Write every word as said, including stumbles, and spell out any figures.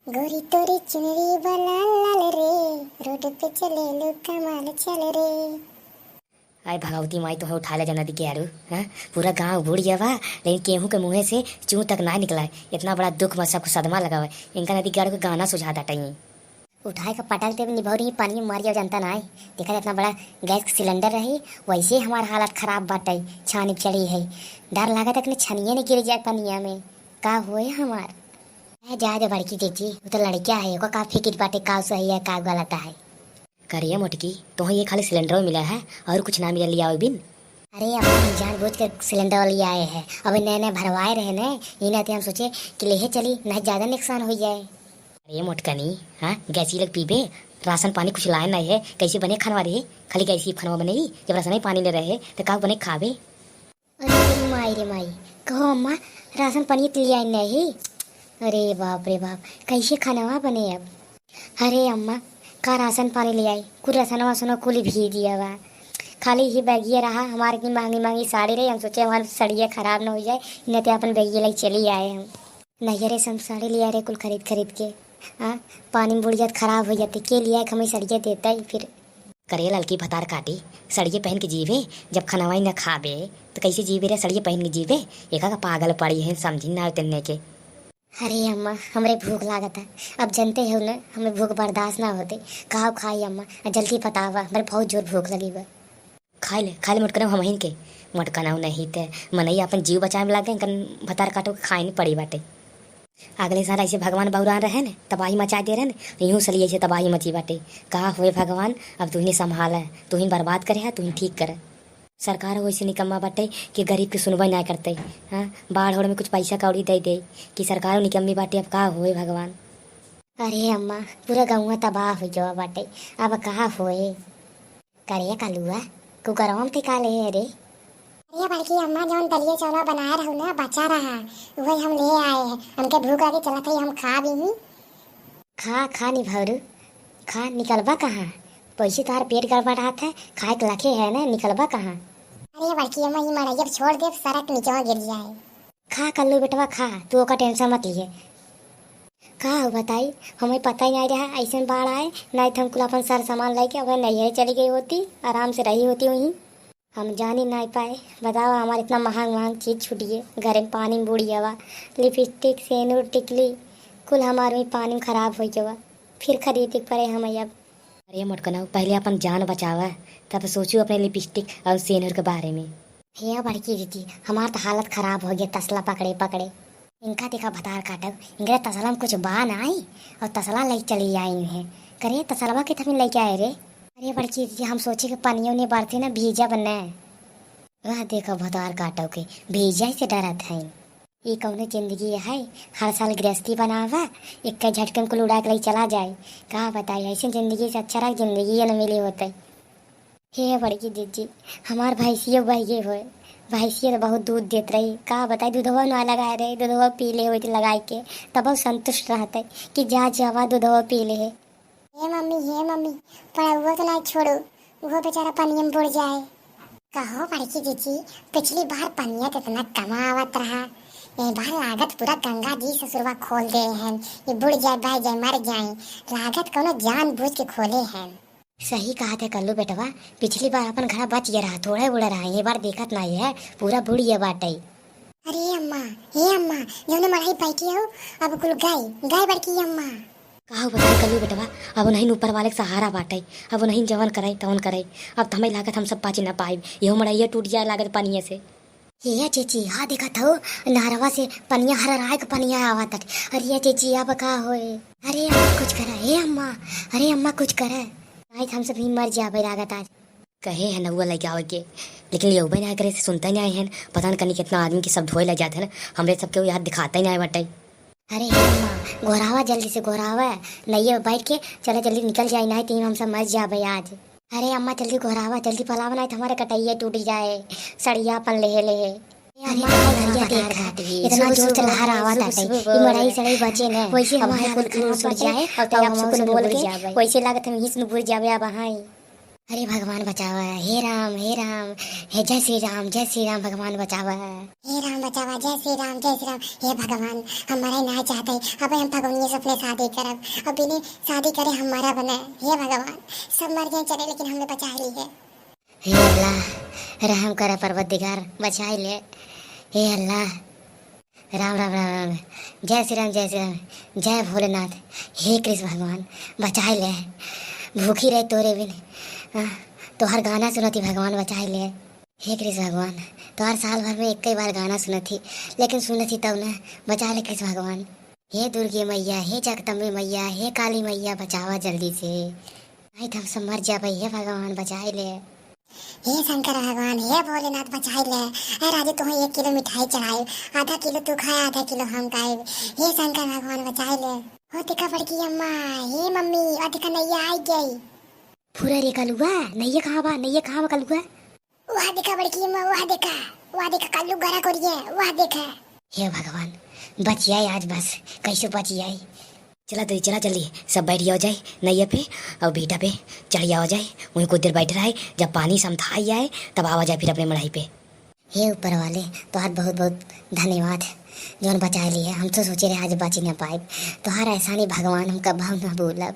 गोरी तोरी चुनरी बा लाल लाल रे, रोड पे चले लो कमाल चल रे। आय भगवती माई, तोहे उठाए ला जाना दी के आरू, हाँ? पूरा गाँव बूड़ गया बा, लेकिन केहू के मुँहे से चू तक ना निकला है। इतना बड़ा दुख बा, सबको सदमा लगा हुआ है। इनका नदी के आरू के गाना सुझा दाटा ही। उठाए का पटक देब निभौरी, पानी में मर जाओ, जनता ना है। देखा इतना बड़ा गैस के सिलेंडर रही, वैसे हमार हालत खराब बाटे, छानी चढ़ी है। डर लागत है कि छनिए ने गिर जाए पनिया में, का होए हमार। ए, जाए दे बड़की जीजी, वो तो लड़किया है, ओका का फिकिर बाटे, का सही है, का गलत है। करिए मोटकी, तोहे ये खाली सिलेंडर मिला है और कुछ ना मिला लिया बिन? अरे, अपन जानबूझ के सिलेंडर ले आए हैं, अबे नए नए भरवाए रहे ने, इन्हें ते हम सोचे कि लेहे चली, नहीं ज्यादा नुकसान हो जाए। अरे मोटकनी, हाँ, गैसी लोग पीबे, राशन पानी कुछ लाए नहीं है, कैसे बने खानवा रे? खाली गैसी खानवा बने ही, जब राशन ही पानी ले रहे, तो का बने खाबे? अरे माई रे माई, कहो अम्मा, राशन पानी तो लिया नहीं। अरे बाप रे बाप, कैसे खानवा बने अब? अरे अम्मा, का राशन पानी ले आई? कुल राशन वासन कुल भीज दिया बा। खाली ही बैगिया रहा, हमारे इतनी महंगी महंगी साड़ी रही, हम सोचे हमारी सड़िया खराब न हो जाए, इन्हें ते अपन बैगिया ले चली आए हम। नैहरे से हम साड़ी लिया रहे कुल खरीद खरीद के। हाँ, पानी में बुड़ जात, खराब हो जाते, के लिया के हमें सड़िया देता ही फिर। करे ललकी भतार काटी, सड़िए पहन के जीवे, जब खनवाई न खाबे, तो कैसे जीवे रे? सड़िए पहन के जीवे, एका का पागल पड़ी है, समझी ना तन्ने के। अरे अम्मा, हमरे भूख लागत है, अब जनते हो न, हमें भूख बर्दाश्त ना होते। का खाई अम्मा, आ जल्दी बतावा, हमरे बहुत जोर भूख लगी बा। खाई ले, खाई ले मोटकनऊ हमहिन के। मोटकनऊ नहीं ते मनई अपन जीव बचाए में लागे, इनकन भतार काटो के खाए नहीं पड़ी बाटे। अगले साल ऐसे भगवान बौरान रहे न, तबाही मचा दे रहे न, यूं सली ऐसे तबाही मची बाटे। का होए भगवान, अब तुहिन संभाल है, तुहिन बर्बाद करे है, तुहिन ठीक करे। सरकार वैसे निकम्मा बाटे कि गरीब के सुनबे ना करते। हाँ, बाढ़ ओढ़ में कुछ पैसा कौड़ी दे दे कि सरकारों निकम्मी बाटे, अब का होए भगवान। अरे अम्मा, पूरा गौवा तबाह हो गवा बाटे, अब का होए। करे कलुआ, कुकरवा में ते का ले है रे? अरे बड़की अम्मा, जौन दलिया चावल बनाए रहू ना, बचा रहा, वही हम ले आए हैं। हमके भूख लगी, चलत है, हम खा भी ही। खा, खा निभौरू, खा, निकलबा कहाँ? पैसे तार पेट गड़बड़ात है, खाए के लखे है ना, निकलबा कहाँ? अरे बड़की अम्मा, ई मड़ई अब छोड़ देब, सरक नीचवा गिर जाए। खा कल्लू बेटवा, खा, तू ओका टेंशन मत लिए। का हो बताई, हमें पता ही नहीं रहा ऐसन बाढ़ आए, नहीं तो हम कुल अपन सर सामान लेके अब नैहरे चली गई होती, आराम से रही होती वहीं। हम जानी नहीं पाए, बताओ, हमारे इतना महंग महंग चीज छूटिए, घर में पानी में बूड़ी हवा, लिपस्टिक, सेनुर, टिकली, कुल हमार वही पानी में खराब हो गवा, फिर खरीदे के पड़े हमें अब। अरे मोटकनऊ, पहले अपन जान बचावा, तब सोचू अपने लिपस्टिक और सेनुर के बारे में। हे बड़की दीदी, हमार तो हालत खराब हो गया तसला पकड़े पकड़े। इनका देखा भतार काटब, इनके तसला में कुछ बा नाई, और तसला ले चली आई है। करे तसलवा के तभी लेके आए रे। अरे बड़की दीदी, हम सोचे कि पनिया उनिया बरसे ना, भीजब न। वह देखा भतार काटब के, भीजा से डरत है। ई कौनो जिंदगी है? हर साल गृहस्थी बनावा, एक झटके में कुल उड़ा के ले चला जाए। का बताई, ऐसे जिंदगी से अच्छा रहा, जिंदगी न मिली होते। हे बड़की जीजी, हमार भैंसियो बहिए होए, भैंसियो तो बहुत दूध देत रही। का बताई, दूधवा ना लगाए रहे, दूधवा पी ले होइत लगाए के, तब संतुष्ट रहते कि जा जावा दूधवा पी ले है। हे मम्मी, हे मम्मी, पड़ौआ के ना छोड़ो, वो बेचारा पनिया में बुड़ जाए। कहो बड़की जीजी, पिछली बार पनिया तो इतना कम आवत रहा, ए बार लागत पूरा गंगा जी ससुरवा खोल दे हैं, ये बुड़ जाए, बह जाए, मर जाए, लागत कोनो जानबूझ के खोले हैं। सही कहत है कल्लू बेटवा, पिछली बार अपन घरा बच गया रहा, थोड़ा बूड़ा रहा, ये बार देखत नहीं है, पूरा बूड़ गया बाटे। अरे अम्मा, हे अम्मा, जौने मड़ई बैठी हो, अब कुल गए, गए बड़की अम्मा। का हो बताई कल्लू बेटवा, अब नहीं ऊपर वाले के सहारा बाटे, अब नहीं जवन करे तवन करे, अब तो हमें लागत हम सब बाची ना पाइब, यहो मड़ैया टूट जाए लागत पानिये से। हे चेची, हाँ देखत हो, नहरवा से पनिया हरराए के पनिया आवत हटे। अरे चेची, अब का होए? अरे अम्मा कुछ करा, हे अम्मा, अरे अम्मा कुछ करा। नहीं तो हम सब ही मर जाबे लागत आज। कहे है नौआ लेके आवे के, लेकिन लेउबे ना करे से सुनते नहीं है। पता न कनी कितना आदमी के सब धोए लग जाते हैं, हमरे सबके वो याद दिखाते ही नहीं बटे। अरे हे अम्मा, गोहरावा जल्दी से गोहरावा, नैया बैठ के चला जल्दी निकल जाए, नहीं तो हम सब मर जाबे आज। अरे अम्मा जल्दी गोहरावा, जल्दी पलावा, नहीं तो हमारे कटैया टूट जाए, सड़िया अपन लेहे लेहे। अरे अम्मा, अम्मा, नैया देखा, इतना जोर से लहर आवत आटे, ई मड़ई सड़ई बचे न, वैसे अब हमारे कुल खाना पड़ जाए, और तब हम कुल बोल के, वैसे लागत हम हिस में बुड़ जाबे अब हाई। अरे भगवान बचावा, हे राम, हे राम, हे जय श्री राम, जय श्री राम, भगवान बचावा। हे राम बचावा, जय श्री राम, जय श्री राम। हे भगवान, हम मरे ना चाहते, अब हम फगुनिये से अपने शादी करब, अब बिने शादी करे हम मरब न। हे भगवान, सब मर जाए चले, लेकिन हमें बचा ली है। हे अल्लाह, रहम करा परवरदिगार, बचाई ले। हे अल्लाह, राम, राम, राम, राम। जय श्री राम, जय श्री राम, जय भोलेनाथ। हे कृष्ण भगवान, बचाई ले। भूखी रहे तोरे बिन, आ, तोहर गाना सुनती भगवान, बचाई ले। हे कृष्ण भगवान, तोहर साल भर में एक ही बार गाना सुनती, लेकिन सुनती तब ना, बचा ले कृष्ण भगवान। हे दुर्गे मैया, हे जगदम्बे मैया, हे काली मैया, बचावा जल्दी से। नहीं तो हम सब मर जाबे, हे भगवान, बचाई ले। हे शंकर भगवान, हे भोलेनाथ, बचाई ले। ए राजू, तुहे एक किलो मिठाई चढ़ाई, आधा किलो तू खाए, आधा किलो हम खाए। हे शंकर भगवान, बचाई ले। हो देखा बड़की अम्मा, हे मम्मी, ओ देखा नैया आई गई। फुरा रे कलुआ, नैया कहाँ बा, नैया कहाँ बा कलुआ? वह देखा बड़की अम्मा, वह देखा, वह देखा कल्लू गरा कोरिए, वह देखा। हे भगवान, बचियाई आज बस, कैसे बचियाई। चला तो चला जल्दी, सब बैठ जाओ जाए नैया पे और भीटा पे चढ़ जाओ जाए। वहीं कुछ देर बैठ रहा है, जब पानी समथा ही आए तब आवा जाए फिर अपने मड़ाई पे। हे ऊपर वाले, तोहार बहुत बहुत धन्यवाद जौन बचाए लिए। हम तो सोचे रहे आज बच ना पाए, तोहार एहसानी भगवान हम कबहू ना भूलब।